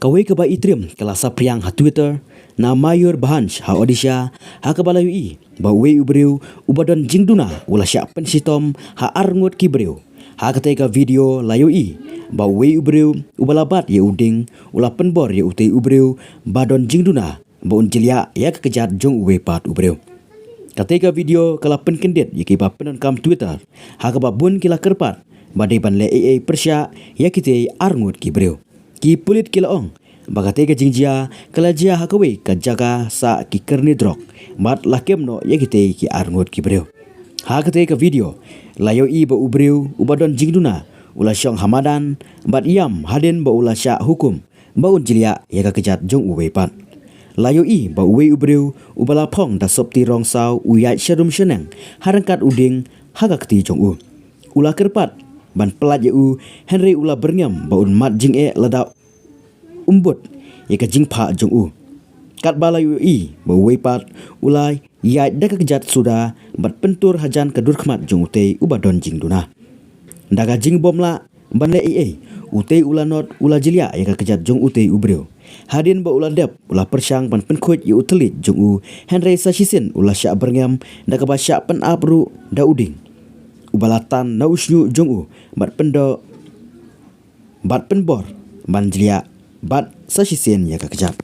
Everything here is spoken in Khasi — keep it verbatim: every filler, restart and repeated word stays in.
Kawei kaba itriem ka la saphriang ha Twitter na Mayurbhanj ha Odisha, ha kaba la ïohi ba uwei u briew uba don jingduna u la shah pynshitom ha arngut ki briew. Ha katei ka video la ïohi ba uwei u briew uba la bat ïa u dieng u la pynbor ïa utei u briew ba don jingduna ba un jliah ïa ka kjat jong uwei pat u briew. Katei ka video ka la pynkyndit ïa kiba pyndonkam Twitter, ha kaba bun ki la kyrpad ba dei ban leh ei ei pyrshah ïa kitei arngut ki briew. Ki pulit ki la ong ba katei ka jingjia ka la jia ha kawei ka jaka sah ki kyrni drok bad la kem noh ïa kitei ki arngut ki briew. Ha katei ka video la ïohi ba u briew uba don jingduna u la shong ha madan bad ïam hadien ba u la shah hukum ba un jliah ïa ka kjat jong uwei pat. La ïohi ba uwei u briew uba la phong da sopti rong saw u ïaid sharum shaneng ha ryngkat u dieng ha ka kti jong u. U la kyrpad ban pyllait ïa u, hynrei u la byrngem ba un mad jingeh lada um bud ïa ka jingphah jong u. Katba la ïohi ba uwei pat u la ïaid da ka kjat suda bad pyntur hajan ka dur khmat jong utei uba don jingduna. Da ka jingbym lah ban leh ei ei, utei u lanot u la jliah ïa ka kjat jong utei u briew. Hadien ba u la dep u la pyrshang ban pynkhuid ïa u thylliej jong u, hynrei sa shisien u la shah byrngem da kaba shah pynap ruh da u dieng uba la tan na u shñiuh jong u bad pyndoh bad pynbor ban jliah bad sa shisien ïa ka kjat.